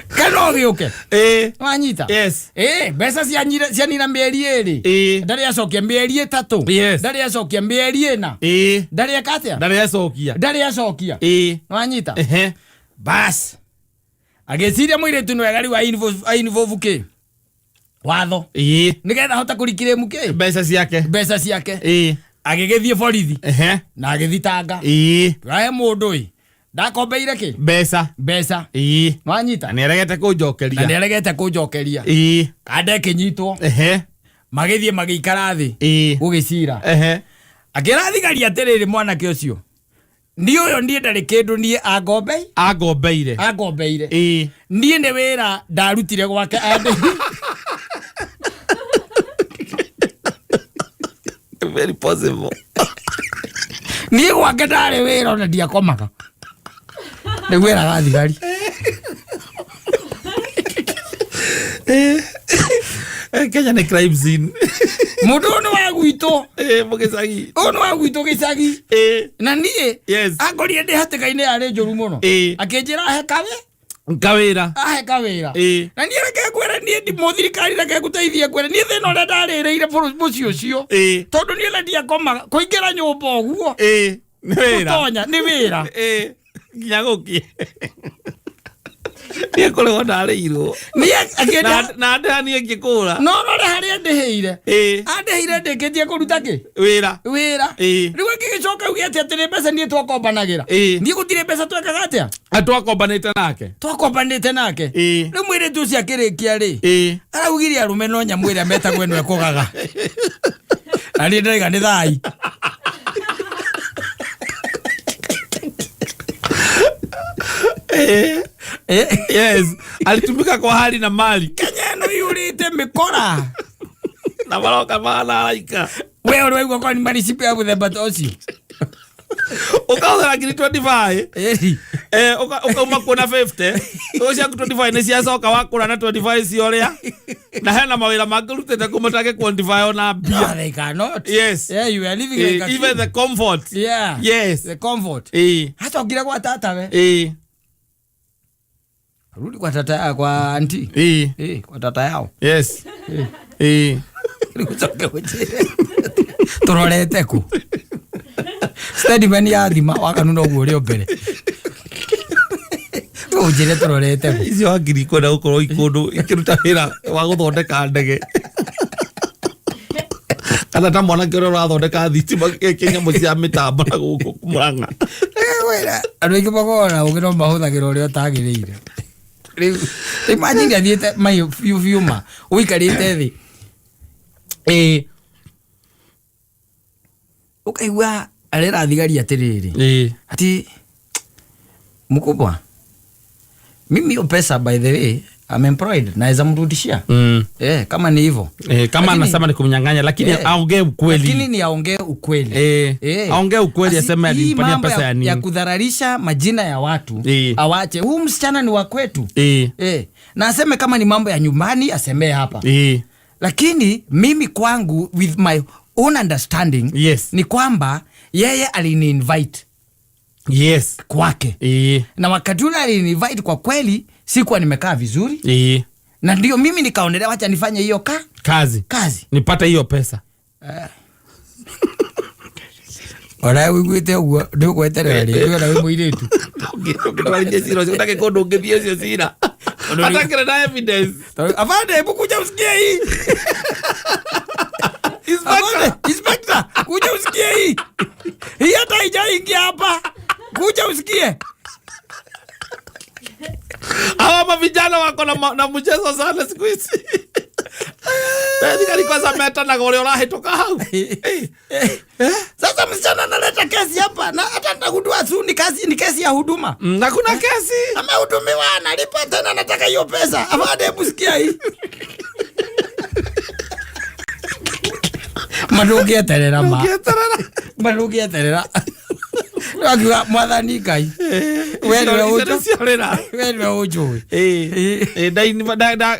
Kana ũgĩũke. Nĩwanyita? Yes. Mbeca cianina mĩeri 2. Ndarĩ acokia mĩeri 3. Ndarĩ acokia mĩeri 4. Ndarĩ eka atĩa? Ndarĩ acokia. Ndarĩ acokia. Nĩwanyita? Bas. Agĩciria mũirĩtu nĩ wega rĩu a-involve kĩ? Watho. Nĩgetha ahote kũrikirĩmu kĩ? Mbeca ciake. Mbeca ciake. Agĩgĩthiĩ borithi. Na agĩthitanga. Rahe mũndũ ĩ. Ndakombeire kĩ? Mbeca. Mbeca. Nĩwanyita? Na nĩaregete kũnjokeria. Na nĩaregete kũnjokeria. Kanda ĩkĩnyitwo. Magĩthiĩ magĩikara thĩ. Gũgĩcira. Akĩra thigari atĩrĩrĩ mwanake ũcio. Niĩ ũyũ niĩ ndarĩ kĩndũ niĩ angombei? Angombeire. Angombeire. Niĩ nĩ wĩra ndarutire gwake andĩhi. Very possible. Niĩ gwake ndarĩ wĩra ona ndiakomaga. Nĩguo eraga thigari. Kenya nĩ crime scene. Mũndũ ũyũ nĩ wa gwitũ. Mũgĩcagi. Ũyũ nĩ wa gwitũ gĩcagi. Na niĩ, angorire ndĩ hatĩka-inĩ yarĩ njũru mũno. Akĩnjĩra ahe kawe? Kawĩra. Ahe kawĩra. Na niĩ reke ngwĩre niĩ ndi mũthirikari reke ngũteithie ngwĩre niĩ thĩna ũrĩa ndarĩrĩire mũciĩ ũcio. Tondũ niĩ na ndiakomaga kũingĩra nyũmba ũguo. Nĩ wĩra. Gũtonya, nĩ wĩra. Nginya gũkĩ. Niĩ kũrĩhwo ndarĩirwo. Niĩ akĩnda- Na ndĩha niĩ ngĩkũra. No rore harĩa ndĩhĩire. Andĩhĩire ndĩkĩtie kũruta kĩ? Wĩra. Wĩra. Rĩu angĩgĩcoka uge atĩ atĩ nĩ mbeca niĩ twakombanagĩra. Niĩ gũtirĩ mbeca twekaga atĩa? Twakombanĩte nake. Twakombanĩte nake. Rĩu mũirĩtu ũcio akĩrĩkia rĩ, araugire arũme no nyamũ ĩrĩa metagwo ĩno ĩkũgaga. Na niĩ ndĩraiga nĩ thai. Yes. Alitumika kwa hali na mali. Kenya ĩno iyũrĩte mĩkora. Na maroka mahana araika. We ũrĩ waigua kwa nĩ maricipi ya mũthemba ta ũcio? Ũkahũthĩra ngiri 25. Ũkauma kuona 50. Ũcio ciaku 25 nĩ ciacoka wakũra na 25 ciorĩa. Na hena mawĩra mangĩ ũrutĩte kũu matangĩ quantify ona mbia. No, they cannot. Yes. Yeah, you are living like a Even king. the comfort. Yeah. Yes. The comfort. Hata ũngire gwa tata we. Rudi kwa tata, kwa auntie. Kwa tata yao. Yes. Rĩu ũcoke ũnjĩre. Tũrorete kũ? Steadman ya thima wakanu noguo ũrĩ o mbere. Rĩu ũnjĩre tũrorete kũ? Icio hakiri ikwenda gũkorwo ikũndũ ikĩruta wĩra wa gũthondeka ndege. Kana ta mwanake ũrĩa ũrathondeka thitima kĩnyamũ cia mĩtambo na gũkũ Murang'a. Wĩra, andũ aingĩ makoragwo na ũgĩ no mahũthagĩra ũrĩa ũtagĩrĩire. Rĩu, imagine athiĩte mahiũ biũ biũ ma, ũikarĩte thĩ. Ũkaigua arera thigari atĩrĩrĩ. Ati, mkubwa, mimi hiyo pesa by the way, I'm employed, naweza mrudishia. Kama ni hivyo. Kama anasema ni kumnyang'anya, lakini aongee ukweli. Lakini ni aongee ukweli. Aongee ukweli, aseme Hii alimpatia mambo pesa ya nini. ya kudhararisha majina ya watu, awache. Huyu msichana ni wa kwetu. Na aseme kama ni mambo ya nyumbani, asemee hapa. Lakini mimi kwangu with my own understanding, ni kwamba yeye alini-invite. Kwake. Na wakati ule alini-invite kwa kweli sikuwa nimekaa vizuri. Na ndio mimi nikaonelea wacha nifanye hiyo Kazi. kazi. Nipate hiyo pesa. Ona wĩiguĩte ũguo ndũgweterera rĩngĩ ona wĩ mũirĩtu. Ndũngĩtwarithia cira ũcio ũtarĩ kũndũ ũngĩthiĩ ũcio cira atakĩrĩ na evidence. Tondũ, afande, hebu kuja usikie hii. Inspector. Afande, inspector, kuja usikie hii. Hii hata haijaingia hapa, kuja usikie. Hawa mavijana wako na mchezo sana siku hizi. Thigari kwanza metanaga ũrĩa ũrahĩtũka hau. Sasa msichana analeta kesi hapa na hata nitagundua su ni kazi, ni kesi ya huduma. Na kuna kesi. Amehudumiwa, analipa tena, anataka hiyo pesa. Afande, hebu sikia hii. Mandũngĩeterera ma. Ũngĩeterera. Mandũngĩeterera. Akiuga mwathani Ngai, we nĩwe Icio ũnjũ- nĩciorĩra. we nĩwe ũnjũĩ.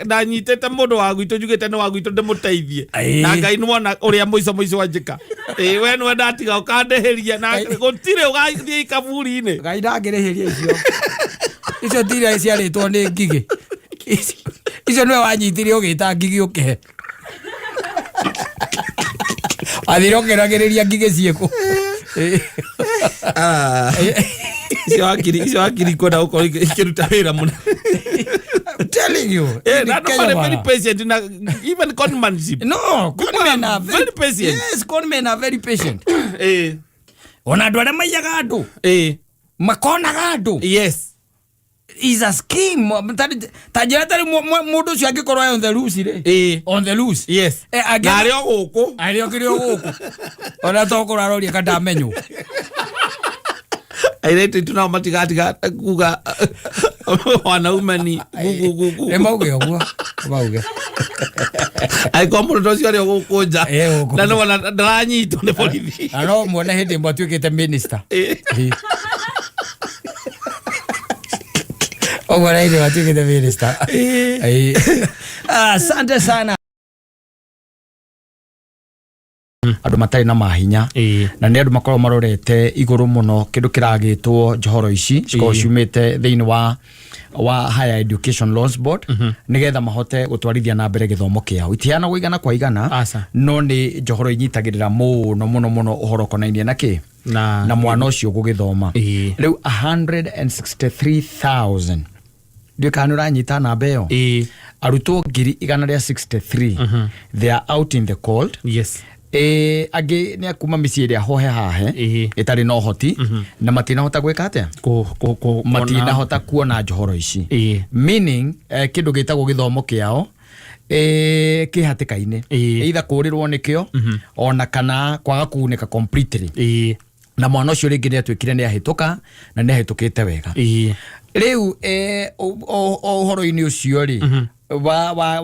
Ndanyitĩte mũndũ wa gwitũ njugĩte nĩ wa gwitũ ndĩmũteithie. Ĩĩ. Na Ngai nĩwona ũrĩa mũico mũico anjĩka. Ĩĩ, we nĩwe ndatiga ũkandĩhĩria na gũtirĩ ũgathiĩ ikaburi-inĩ. Ngai ndangĩrĩhĩria icio. Icio ti iria ciarĩtwo nĩ ngigĩ. Icio nĩwe wanyitire ũgĩta ngigĩ ũkĩhe. Wathire ũkĩragĩrĩria ngigĩ ciĩkũ. Icio hakiri kwenda gũkorwo ikĩruta wĩra mũno. I'm telling you. Eh, Ni na andũ Kenya marĩ bwana. very patient na even conmanship. No, con men are very patient. Yes, con men are very patient. Ona andũ arĩa maiyaga andũ makonaga andũ Yes. Is a scheme. Ta njĩra tarĩ mũndũ ũcio angĩkorwo on the loose rĩ. On the loose. Yes. Na arĩ o gũkũ. Arĩ okĩrĩ o gũkũ. Ona tokorwo aroria kana ndamenywo. Airĩtu aitũ nao matigatiga kuga wanaume ni gugu gugu. Nĩ mauge ũguo. Mauge. Angĩkorwo mũndũ ta ũcio arĩ o gũkũ nja Eh, gũkũ. na nĩwona ndaranyitwo nĩ borithi. Na no muone hĩndĩ ĩmwe atuĩkĩte minister. Ũguo na hĩndĩ ĩmwe atuĩkĩte minister. Ĩĩ. Asante sana. Andũ matarĩ na mahinya na nĩ andũ makoragwo marorete igũrũ mũno kĩndũ kĩragĩtwo njohoro ici cikoragwo ciumĩte thĩinĩ wa Higher Education Loans Board nĩgetha mahote gũtwarithia na mbere gĩthomo kĩao. Itiheanagwo igana kwa igana, Aca. no nĩ njohoro inyitagĩrĩra mũno mũno mũno ũhoro ũkonainie na kĩ na na mwana ũcio gũgĩthoma. Rĩu 163,000, ndiũĩ kana nĩ ũranyita namba ĩyo. Arutwo 163,000, they are out in the cold. Angĩ nĩ akuma mĩciĩ ĩrĩa hohe hahe ĩtarĩ na ũhoti na matinahota gwĩka atĩa, matinahota kuona njohoro ici, meaning kĩndũ gĩtagwo gĩthomo kĩao kĩ hatĩka-inĩ, either kũũrĩrwo nĩkĩo ona kana kwaga kũgunĩka completely. Na mwana ũcio rĩngĩ nĩ atuĩkire nĩ ahĩtũka na nĩ ahĩtũkĩte wega. Rĩu o ũhoro-inĩ ũcio rĩ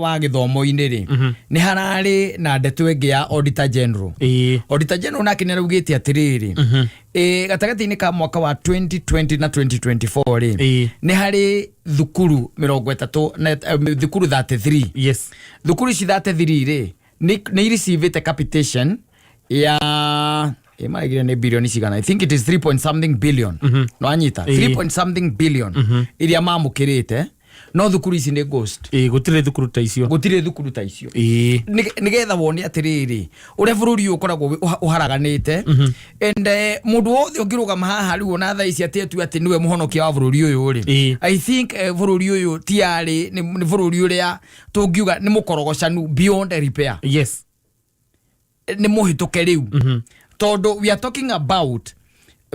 wa gĩthomo-inĩ rĩ, nĩ hararĩ na ndeto ĩngĩ ya Auditor General. Auditor General nake nĩ araugĩte atĩrĩrĩ, gatagatĩ-inĩ ka mwaka wa 2020 na 2024 rĩ, nĩ harĩ thukuru 30 na thukuru 33. Thukuru ici 33 rĩ, nĩ irecivĩte capitation ya maraigire nĩ bilioni cigana. I think it is 3 point something billion. No anyita 3 point something billion iria mamũkĩrĩte, no thukuru ici nĩ ghost. Gũtirĩ thukuru ta icio. Gũtirĩ thukuru ta icio. Nĩgetha wone atĩrĩrĩ ũrĩa bũrũri ũyũ ũkoragwo ũharaganĩte and mũndũ wothe ũngĩrũgama haha rĩu ona thaa ici atĩ atue atĩ nĩwe mũhonokia wa bũrũri ũyũ rĩ, I think bũrũri ũyũ tiarĩ nĩ bũrũri ũrĩa tũngiuga nĩ mũkorogocanu beyond repair. Nĩ mũhĩtũke rĩu, tondũ we are talking about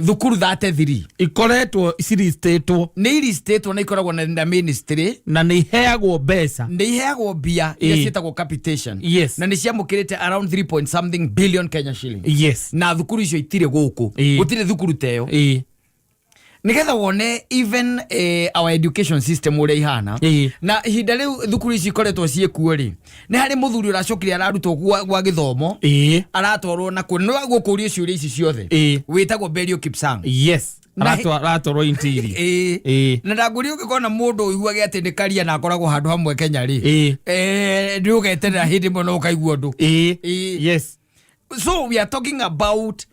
thukuru 33 Ikoretwo ciristĩtwo. Nĩ iristĩtwo na ikoragwo na ministry. Na nĩ iheagwo mbeca. Nĩ iheagwo mbia iria ciĩtagwo capitation. Na nĩ ciamũkĩrĩte around 3 point something billion Kenya shilling. Na thukuru icio itirĩ gũkũ. Gũtirĩ thukuru ta ĩyo. Nĩgetha wone even our education system ũrĩa ihana. Na ihinda rĩu thukuru ici ikoretwo ciĩkuo rĩ, nĩ harĩ mũthuri ũracokire ararutwo gwa gĩthomo, aratwarwo na kũ nĩ gũkũria ciũria ici ciothe, wĩtagwo Belio Kipsang. Aratwarwo interior. Na ndangũria ũngĩkona mũndũ ũiguage atĩ nĩ karia na akoragwo handũ hamwe Kenya rĩ, nĩ ũgeterera hĩndĩ ĩmwe no ũkaigua ũndũ. Yes. So we are talking about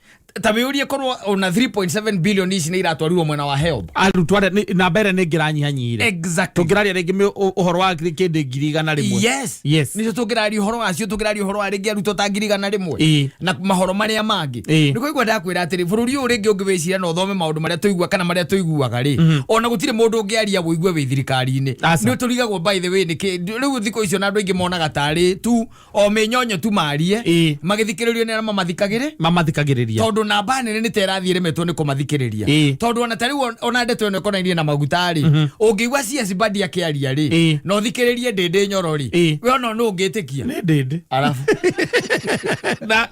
Ta wĩũrie korwo ona 3.7 billion ici nĩ iratwarirwo mwena wa HELB. Arutwo arĩa namba ĩrĩa nĩ ĩngĩranyihanyihire. Tũngĩraria rĩngĩ ũhoro wa kĩndĩ 100,000. Nĩcio tũngĩraria ũhoro wacio, tũngĩraria ũhoro wa rĩngĩ arutwo ta 100,000 na mahoro marĩa mangĩ. Nĩ kũigua ndakwĩra atĩrĩ, bũrũri ũyũ rĩngĩ ũngĩwĩciria na ũthome maũndũ marĩa tũigua kana marĩa tũiguaga rĩ, ona gũtirĩ mũndũ ũngĩaria wũigue wĩ thirikari-inĩ. Aca. Nĩ tũrigagwo, by the way, nĩkĩ rĩu thikũ icio na andũ aingĩ monaga tarĩ tu o mĩnyonyo tu marie magĩthikĩrĩrio nĩ arĩa mamathikagĩrĩ Mamathikagĩrĩria. Tondũ namba nene nĩ ta ĩrathiĩ ĩremetwo nĩ kũmathikĩrĩria. Tondũ ona ta rĩu ona ndeto ĩno ĩkonainie na maguta rĩ, ũngĩigua CS Badi akĩaria rĩ, na ũthikĩrĩrie Ndĩndĩ Nyoro rĩ, we ona nũ ũngĩtĩkia? Nĩ Ndĩndĩ. Arabu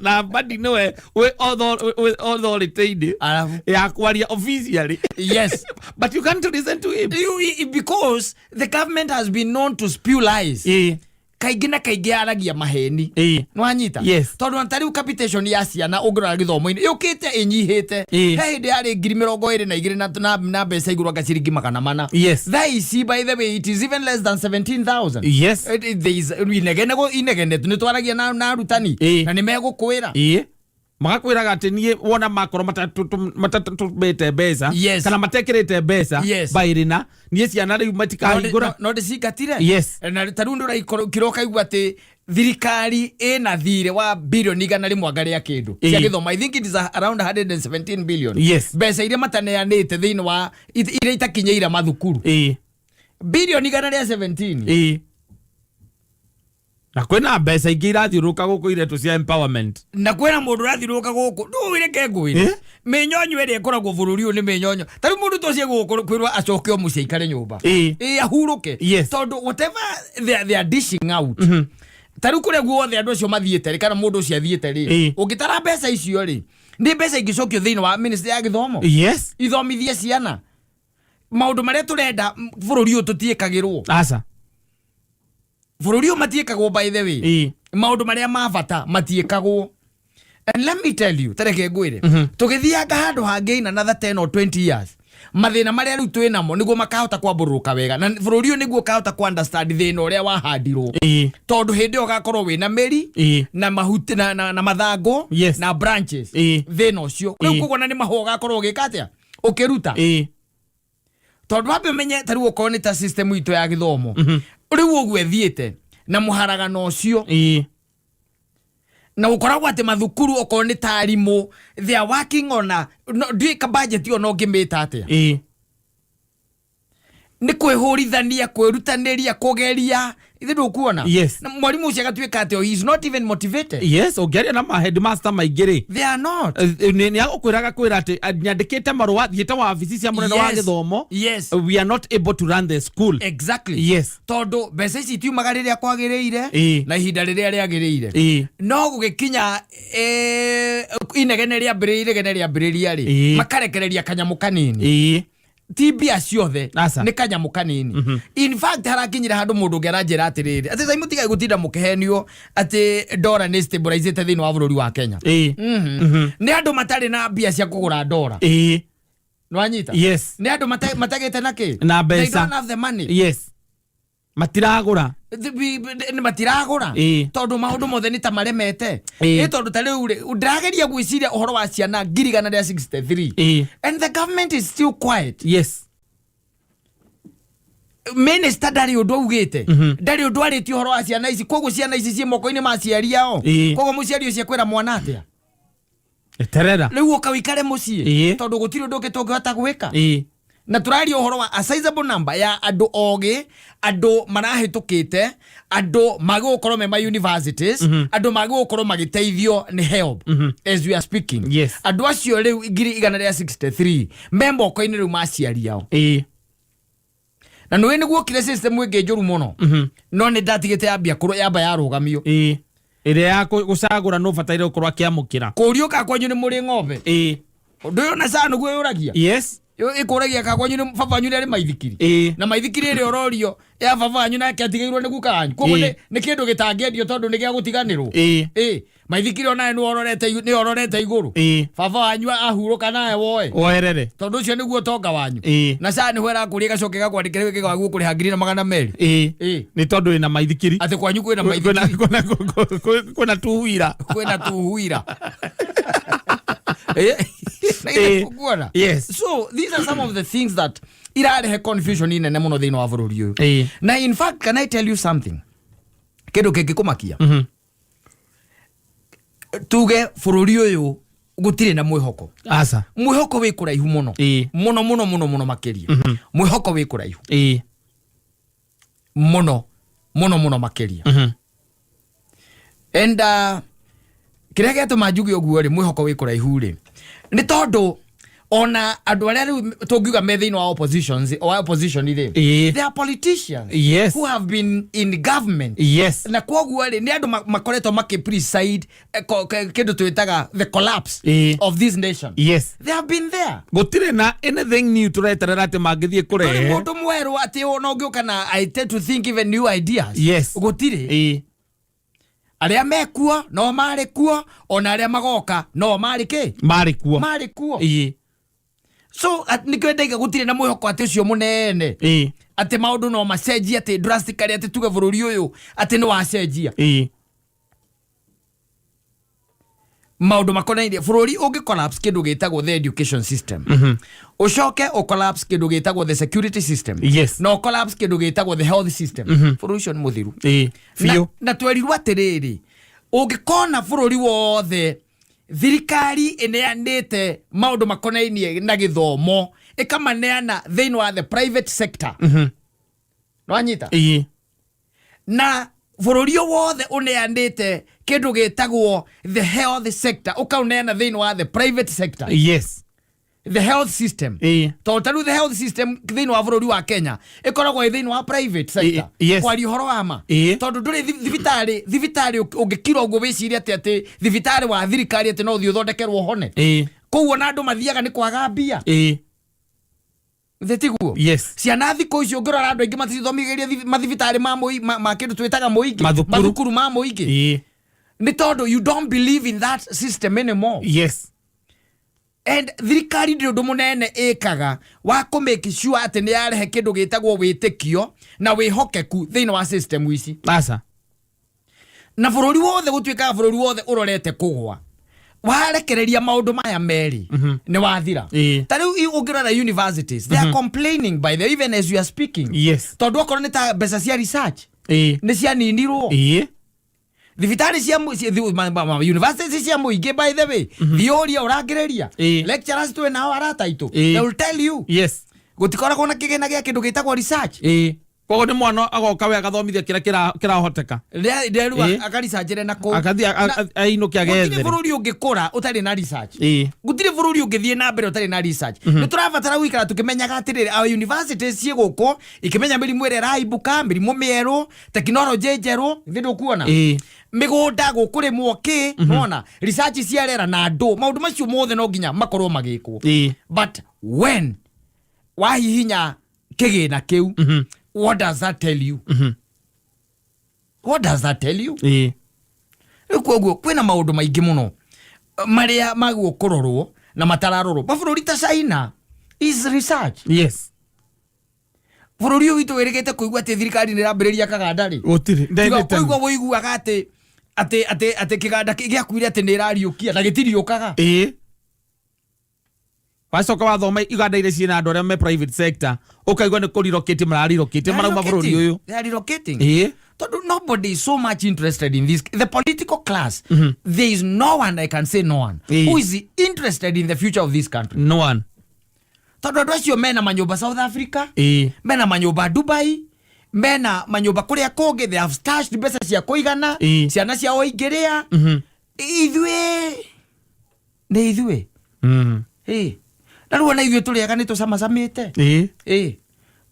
Na Badi nĩwe wĩ authority-inĩ arabu ya kwaria officially, but you can't listen to him. Because the government has been known to spew lies. Kaingĩ na kaingĩ aragia maheni. Nĩwanyita? Yes. Tondũ ona ta rĩu capitation ya ciana ũngĩrora gĩthomo-inĩ yũkĩte ĩnyihĩte. He hĩndĩ yarĩ 22,000 na mbeca igũrũ anga ciringi 400. Thaa ici, by the way, it is even less than 17,000. There is inegene inegene nĩ twaragia na arutani na nĩ megũkwĩra. Ĩĩ, magakwĩraga atĩ niĩ wona makorwo matatũmĩte mbeca kana matekĩrĩte mbeca baĩrĩ na niĩ ciana rĩu matikahingũra. No ndĩcingatire. Na ta rĩu ndũraikũrũkire ũkaigua atĩ thirikari ĩna thirĩ wa bilioni 100 anga rĩa kĩndũ cia gĩthomo. I think it is around 117 billion. Mbeca iria mataneanĩte thĩinĩ wa iria itakinyĩire mathukuru, bilioni 117. Ĩĩ, na kwĩna mbeca ingĩ irathiũrũrũka gũkũ iretwo cia empowerment. Na kwĩna mũndũ ũrathiũrũrũka gũkũ ndũwĩre ke ngwĩre. Mĩnyonyo ĩrĩa ĩkoragwo bũrũri ũyũ nĩ mĩnyonyo. Ta rĩu mũndũ ta ũcio egũkũ kwĩrwo acoke o mũciĩ aikare nyũmba, ĩĩ, ahurũke. Tondũ whatever they are dishing out, ta rĩu kũrĩa guothe andũ acio mathiĩte rĩ, kana mũndũ ũcio athiĩte rĩ, ũngĩtara mbeca icio rĩ, nĩ mbeca ingĩcokio thĩinĩ wa ministry ya gĩthomo ithomithie ciana maũndũ marĩa tũrenda. Bũrũri ũyũ tũtiĩkagĩrwo. Aca. Bũrũri ũyũ matiĩkagwo, by the way. Maũndũ marĩa ma bata matiĩkagwo. And let me tell you, tareke ngwĩre, tũgĩthianga handũ hangĩ in another 10 or 20 years, mathĩna marĩa rĩu twĩ namo nĩguo makahota kwambũrũrũka wega, na bũrũri ũyũ nĩguo ũkahota ku understand thĩna ũrĩa wahandirwo, tondũ hĩndĩ ĩyo ũgakorwo wĩna mĩri na mahuti na mathangũ na branches. Thĩna ũcio rĩu koguo na nĩ mahũa ũgakorwo ũgĩka atĩa, ũkĩruta. Tondũ wambe ũmenye, ta rĩu okorwo nĩ ta system itũ ya gĩthomo rĩu ũguo ĩthiĩte na mũharagano ũcio, na gũkoragwo atĩ mathukuru okorwo nĩ ta arimũ, they are working on a no, ndiũĩ ka budget ĩyo no ngĩmĩta atĩa. Nĩ kwĩhũrithania, kwĩrutanĩria, kũgeria ithe ndũkuona. Na mwarimũ ũcio agatuĩka atĩ he is not even motivated. Yes, ũngĩaria na ma headmaster maingĩ rĩ, They are not. Nĩ agũkwĩraga kwĩra atĩ nyandĩkĩte marũa, thiĩte wabici cia mũnene wa gĩthomo. We are not able to run the school. Tondũ mbeca ici itiumaga rĩrĩa kwagĩrĩire na ihinda rĩrĩa rĩagĩrĩire. No gũgĩkinya inegene rĩambĩrĩria, inegene rĩambĩrĩria rĩ, makarekereria kanyamũ kanini. Ti mbia ciothe. Aca. Nĩ kanyamũ kanini. In fact, harakinyire handũ mũndũ ũngĩ aranjĩra atĩrĩrĩ, atĩ sai mũtigae gũtinda mũkĩhenio atĩ ndora nĩ stabilizĩte thĩinĩ wa bũrũri wa Kenya. Nĩ andũ matarĩ na mbia cia kũgũra ndora. Nĩwanyita? Yes. Nĩ andũ matagĩte na kĩ? Na mbeca. They don't have the money. Yes, matiragũra. Nĩ matiragũra. Tondũ maũndũ mothe nĩ ta maremete. Ĩ tondũ ta rĩu rĩ, ndĩrageria gwĩciria ũhoro wa ciana 163,000 and the government is still quiet. Minister ndarĩ ũndũ augĩte, ndarĩ ũndũ arĩtie ũhoro wa ciana ici. Koguo ciana ici ciĩ moko-inĩ ma aciari ao. Koguo mũciari ũcio ekwĩra mwana atĩa? Eterera. Rĩu ũka ũikare mũciĩ, tondũ gũtirĩ ũndũ ũngĩ tũngĩhota gwĩka. Na tũraria ũhoro wa a sizable number ya andũ ogĩ, andũ marahĩtũkĩte, andũ magĩgũkorwo me ma universities, andũ magĩgũkorwo magĩteithio nĩ HELB as we are speaking. Andũ acio rĩu 163,000 me moko-inĩ rĩu ma aciari ao. Na nĩũĩ nĩguo okire system ĩngĩ njũru mũno, no nĩ ndatigĩte yambia yamba yarũgamio. Ĩĩ, ĩrĩa ya gũcagũra nũ bataire gũkorwo akĩamũkĩra. Kũrio ka kwanyu nĩ mũrĩ ng'ombe. Ũndũ ũyũ na caa nĩguo yũragia. Ĩkũragia ka kwanyu nĩ baba wanyu nĩ arĩ maithikiri. Na maithikiri ĩrĩa ũrorio ya baba wanyu nake atigĩirwo nĩ guka wanyu, koguo nĩ kĩndũ gĩtangĩendio tondũ nĩ gĩa gũtiganĩrwo. Ĩ maithikiri onawe nĩ ũrorete igũrũ. Baba wanyu ahurũka nawe woe. Woerere. Tondũ ũcio nĩguo ũtonga wanyu. Na caa nĩho ĩrakũria ĩgacoka ĩgakwandĩkĩra gĩkaguo kũrĩha 1,200. Nĩ tondũ ĩna maithikiri. Atĩ kwanyu kwĩna maithikiri. Kwĩna tuhuira. Kwĩna tuhuira. Na ithe kuona. So these are some of the things that irarehe confusion inene muno thĩinĩ wa bũrũri ũyũ. Na in fact, can I tell you something, kĩndũ kĩngĩkũmakia? Tuge bũrũri ũyũ gũtirĩ na mwĩhoko. Aca. Mwĩhoko wĩ kũraihu mũno. Mũno mũno mũno mũno makĩria. Mwĩhoko wĩ kũraihu mũno mũno mũno makĩria. And kĩrĩa gĩatũma njuge ũguo rĩ, mwĩhoko wĩ kũraihu rĩ, nĩ tondũ ona andũ arĩa rĩu tũngiuga me thĩinĩ wa oppositions, wa opposition rĩ, they are politicians who have been in government. Na kwoguo rĩ, nĩ andũ makoretwo makĩ preside kĩndũ twĩtaga the collapse of this nation. They have been there. Gũtirĩ na anything new tũreterera atĩ mangĩthiĩ Ndũrĩ kũrehe. mũndũ mwerũ atĩ ona ũngĩũka na, I tend to think, even new ideas. Gũtirĩ. Arĩa mekuo no marĩ kuo, ona arĩa magoka no marĩ kĩ? Marĩ kuo. Marĩ kuo. So nĩkĩo ndaiga gũtirĩ na mwĩhoko atĩ ũcio mũnene, atĩ maũndũ no macenjie atĩ drastically, atĩ tuge bũrũri ũyũ atĩ nĩ wacenjia. Maũndũ makonainie bũrũri ũngĩ collapse kĩndũ gĩtagwo the education system, ũcoke ũ collapse kĩndũ gĩtagwo the security system, na ũ collapse kĩndũ gĩtagwo the health system, bũrũri ũcio nĩ mũthiru. Biũ. Na twerirwo atĩrĩrĩ, ũngĩkona bũrũri wothe thirikari ĩneanĩte maũndũ makonainie na gĩthomo, ĩkamaneana thĩinĩ wa the private sector, nĩwanyita? Na bũrũri o wothe ũneanĩte kĩndũ gĩtagwo the health sector, ũkaũneana thĩinĩ wa the private sector, the health system, tondũ ta rĩu the health system thĩinĩ wa bũrũri wa Kenya ĩkoragwo ĩ thĩinĩ wa private sector. Kwaria ũhoro wa ma, tondũ ndũrĩ thibitarĩ ũngĩkira ũguo wĩcirie atĩ thibitarĩ wa thirikari atĩ no ũthiĩ ũthondekerwo hone. Koguo na andũ mathiaga nĩ kwaga mbia. Thĩ tiguo? Yes. Ciana thikũ ici ũngĩrora, andũ aingĩ maticithomithĩrie mathibitarĩ ma kĩndũ twĩtaga mũingĩ. Mathukuru. Mathukuru ma mũingĩ. Nĩ tondũ you don't believe in that system anymore. And thirikari ndĩ ũndũ mũnene ĩkaga wa kũ make sure atĩ nĩ yarehe kĩndũ gĩtagwo wĩtĩkio na wĩhokeku thĩinĩ wa system ici. Aca. Na bũrũri wothe gũtuĩkaga bũrũri wothe ũrorete kũgwa, warekereria maũndũ maya merĩ, nĩ wathira. Ta rĩu ũngĩrora universities, they are complaining, by the even as you are speaking, tondũ okorwo nĩ ta mbeca cia research nĩ cianinirwo. Thibitarĩ cia universities cia mũingĩ, by the way, thiũria ũrangĩrĩria lecturers twĩ nao, arata aitũ, they will tell you gũtikoragwo na kĩgĩna gĩa kĩndũ gĩtagwo research. Koguo nĩ mwana agoka we agathomithia kĩrĩa kĩrahoteka. Rĩu akaresearchere na kũu. Akathiĩ ainũke Gũtirĩ agethere. bũrũri ũngĩkũra ũtarĩ na research. Gũtirĩ bũrũri ũngĩthiĩ na mbere ũtarĩ na research. Nĩ tũrabatara gũikara tũkĩmenyaga atĩrĩrĩ, our universities ciĩ gũkũ ikĩmenya mĩrimũ ĩrĩa ĩraibũka, mĩrimũ mĩerũ, tekinoronjĩ njerũ, githĩ ndũkuona? Mĩgũnda gũkũrĩmwo kĩ, nona research cia rĩera na andũ, maũndũ macio mothe no nginya makorwo magĩkwo. But when wahihinya kĩgĩna kĩu, what does that tell you? What does that tell you? Rĩu koguo kwĩna maũndũ maingĩ mũno marĩa magwo kũrorwo na matararorwo. Mabũrũri ta China is research. Bũrũri ũyũ witũ wĩrĩgĩte kũigua atĩ thirikari nĩ ĩrambĩrĩria kaganda rĩ? Gũtirĩ. Tiga Ndendete. kũigua wũiguaga atĩ kĩganda gĩakuire atĩ nĩ ĩrariũkia na gĩtiriũkaga. Wacoka wathoma iganda iria ciĩna andũ arĩa me private sector, ũkaigua nĩ kũrirokĩte mararirokĩte marauma bũrũri ũyũ. They are relocating. Tondũ nobody is so much interested in this, the political class. There is no one, I can say no one, who is interested in the future of this country. No one. Tondũ andũ acio mena manyũmba South Africa, mena manyũmba Dubai, mena manyũmba kũrĩa kũngĩ. They have stashed mbeca cia kũigana. Ciana ciao ingĩrĩa. Ithuĩ nĩ ithuĩ. Ĩ. Na rĩu ona ithuĩ tũrĩaga nĩ tũcamacamĩte. Ĩ.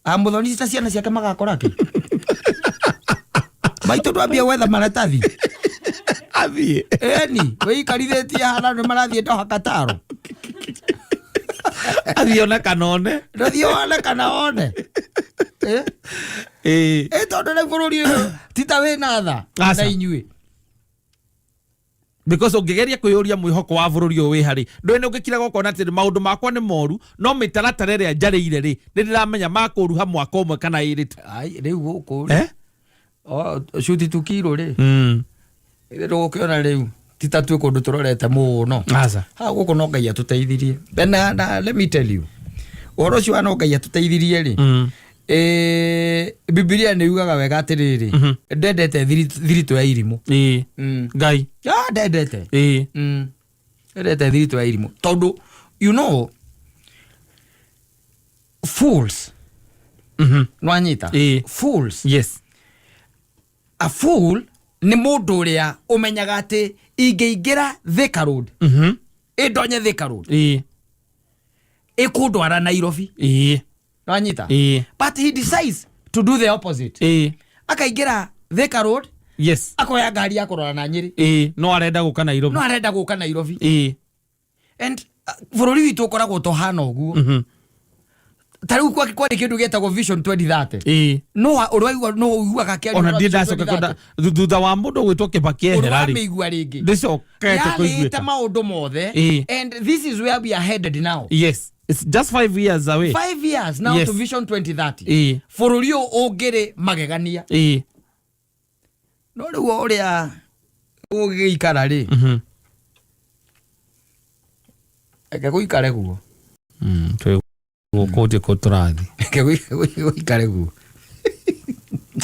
Amuthoni ta ciana ciake magakora kĩ? Maitũ ndwambia gwetha maratathi. Athiĩ. Eni wĩikarithĩtie haha nĩ marathiĩ Doha, Kataro. Athiĩ one kana one. Ndũthiĩ wone kana one. Ĩ? Ĩ, tondũ rĩu bũrũri ũyũ ti ta wĩna tha Aca. na inyuĩ. Because ũngĩgeria kwĩyũria mwĩhoko wa bũrũri ũyũ wĩ harĩ ndũĩ nĩ ũngĩkiraga ũkona atĩ maũndũ makwa nĩ moru, no mĩtaratara ĩrĩa njarĩire rĩ, nĩ ndĩramenya makũruha mwaka ũmwe kana ĩrĩ tu. Ai, rĩu gũkũ rĩ, Eh? o, cuti tukirũ rĩ, ndũgũkĩona rĩu. Ti ta twĩ kũndũ tũrorete mũno. Aca. Ha gũkũ no Ngai atũteithirie. Na let me tell you, ũhoro ũcio wa no Ngai atũteithirie rĩ, Bibilia nĩ yugaga wega atĩrĩrĩ, ndendete thiritũ ya irimũ. Ngai. Ah, ndendete. Ndendete thiritũ ya irimũ tondũ you know fools, nwanyita? Fools. Yes. A fool nĩ mũndũ ũrĩa ũmenyaga atĩ ingĩingĩra Thika Road, ĩndonye Thika Road, ĩkũndwara Nairobi. Nwanyita? But he decides to do the opposite. Akaingĩra Thika Road, akoya ngari ya kũrora na Nyĩrĩ. No arenda gũka Nairobi. No arenda gũka Nairobi. And bũrũri witũ ũkoragwo tũhana ũguo. Ta rĩu kwarĩ kĩndũ gĩetagwo Vision 2030. No ũraigua, no ũiguaga akĩaria Ona ũhoro wa ndiĩ Vision ndacoka 2030. kwenda thutha wa mũndũ gwĩtwo Kibaki ehera rĩ, Ũramĩigua rĩngĩ? Ndĩcokete Yarĩte kũiguĩka. maũndũ mothe. And this is where we are headed now. Yes, it's just 5 years away. 5 years now to Vision 2030. Bũrũri ũyũ ũngĩrĩ magegania. No rĩu o ũrĩa ũgĩikara rĩ, reke gũikare guo. Twĩ gũkũ ndĩkũ tũrathiĩ. Reke gũikare guo.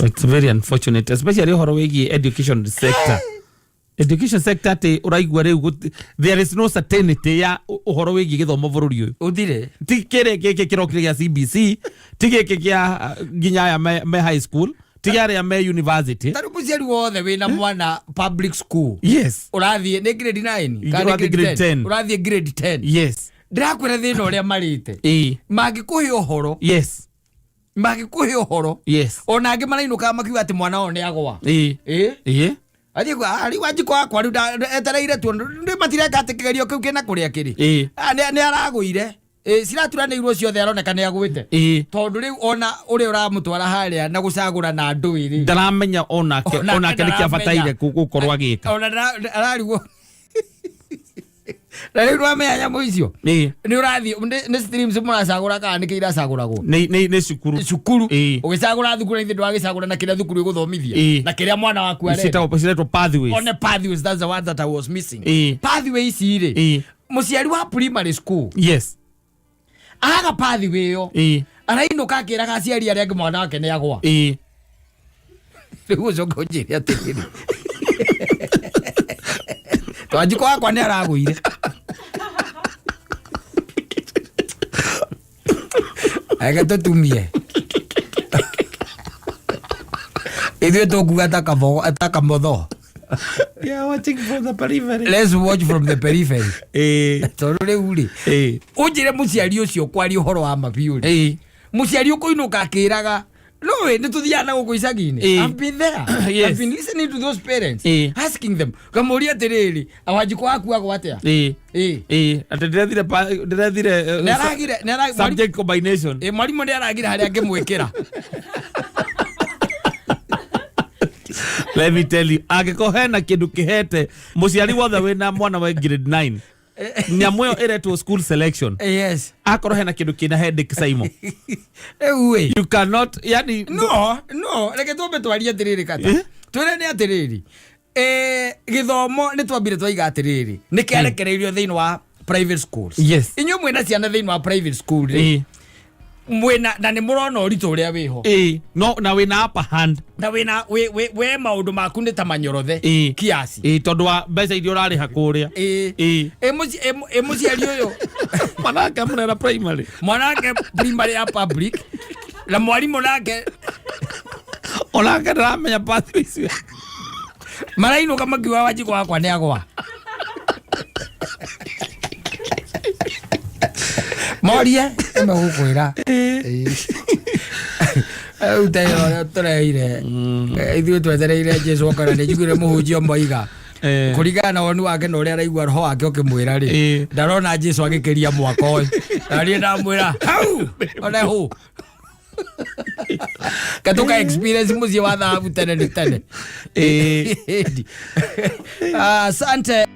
It's very unfortunate, especially ũhoro wĩgiĩ education sector. Education sector, atĩ ũraigua rĩu there is no certainty ya ũhoro wĩgiĩ gĩthomo bũrũri ũyũ. Ũthire. Ti kĩrĩ gĩkĩ kĩrokire gĩa CBC, ti gĩkĩ kĩa nginya aya me high school, ti arĩa me university. Ta rĩu mũciari wothe wĩna mwana public school, ũrathiĩ nĩ grade 9 kana nĩ? Ũrathiĩ grade 10. Ũrathiĩ grade 10. Ndĩrakwĩra thĩna ũrĩa marĩte, mangĩkũhe ũhoro, mangĩkũhe ũhoro, ona angĩ marainũkaga makiuga atĩ mwana wao nĩ agwa. Ĩ athiĩ rĩu Wanjikũ wakwa rĩu etereire tu rĩu, matireka atĩ kĩgerio kĩu kĩna kũrĩa kĩrĩ. Ah, nĩ aragũire. Ĩ, ciraturanĩirwo ciothe, aroneka nĩ agwĩte, tondũ rĩu ona ũrĩa ũramũtwara harĩa na gũcagũra na ndũĩ rĩ, Ndaramenya onake. Onake nĩ kĩabataire gũkorwo agĩka. Ona ararigwo na rĩu nĩwamenya nyamũ icio nĩ ũrathiĩ nĩ streams mũracagũra kana nĩkĩ iracagũragwo? Nĩ cukuru. Cukuru. Ũgĩcagũra thukuru, ithe ndwagĩcagũra na kĩrĩa thukuru ĩgũthomithia na kĩrĩa mwana waku arenda. Ciretwo pathways. One pathways, that's the word that I was missing. Pathway ici rĩ, mũciari wa primary school aga pathway ĩyo, arainũka akĩraga aciari arĩa angĩ mwana wake nĩ agwa. Rĩu ũcoke ũnjĩre atĩrĩrĩ, Wanjikũ wakwa nĩ aragũire. Reke tũtumie ithuĩ tũkuga ta ta kamotho. We are watching from the periphery. Let's watch from the periphery. Tondũ rĩu rĩ, ũnjĩre mũciari ũcio kwaria ũhoro wa mabiũ rĩ, mũciari ũkũinũka akĩraga no nĩ tũthiaga na gũkũ icagi-inĩ. I've been there. I've been listening to those parents, asking them, ngamũria atĩrĩrĩ, Wanjikũ waku agwa atĩa? Atĩ ndĩrethire Nĩ aragire subject combination. Mwarimũ nĩ aragire harĩa angĩmwĩkĩra. Let me tell you, angĩkorwo hena kĩndũ kĩhete mũciari wothe wĩna mwana wa grade 9, nyamũ ĩyo ĩretwo school selection, akorwo hena kĩndũ kĩna headache, Simon, Rĩu ĩ, you cannot, yani no reke twambe twarie atĩrĩrĩ, kata twĩre nĩ atĩrĩrĩ, gĩthomo nĩ twambire twaiga atĩrĩrĩ, nĩ kĩarekereirio thĩinĩ wa private schools. Inyuĩ mwĩna ciana thĩinĩ wa private school rĩ, mwĩna na nĩ mũrona ũritũ ũrĩa wĩho. No na wĩna upper hand. Na wĩna we maũndũ maku nĩ ta manyorothe kiasi. Tondũ wa mbeca iria ũrarĩha kũrĩa. Ĩ mũciari ũyũ, Mwanake mũrera primary, mwanake primary ya public, na mwarimũ nake onake ndaramenya pathway icio. Marainũka makiuga Wanjikũ wakwa nĩ agwa. Morie ĩmegũkwĩra rĩu ta ĩyo ũrĩa tũreire ithuĩ twetereire Jesu okana. Nĩ njiguire mũhunjia moiga, kũringana na woni wake na ũrĩa araigua roho wake ũkĩmwĩra rĩ, ndarona Jesu agĩkĩria mwaka ũyũ. Na niĩ ndamwĩra hau one hũ katuka experience mũciĩ wa thahabu tene nĩ tene. Asante.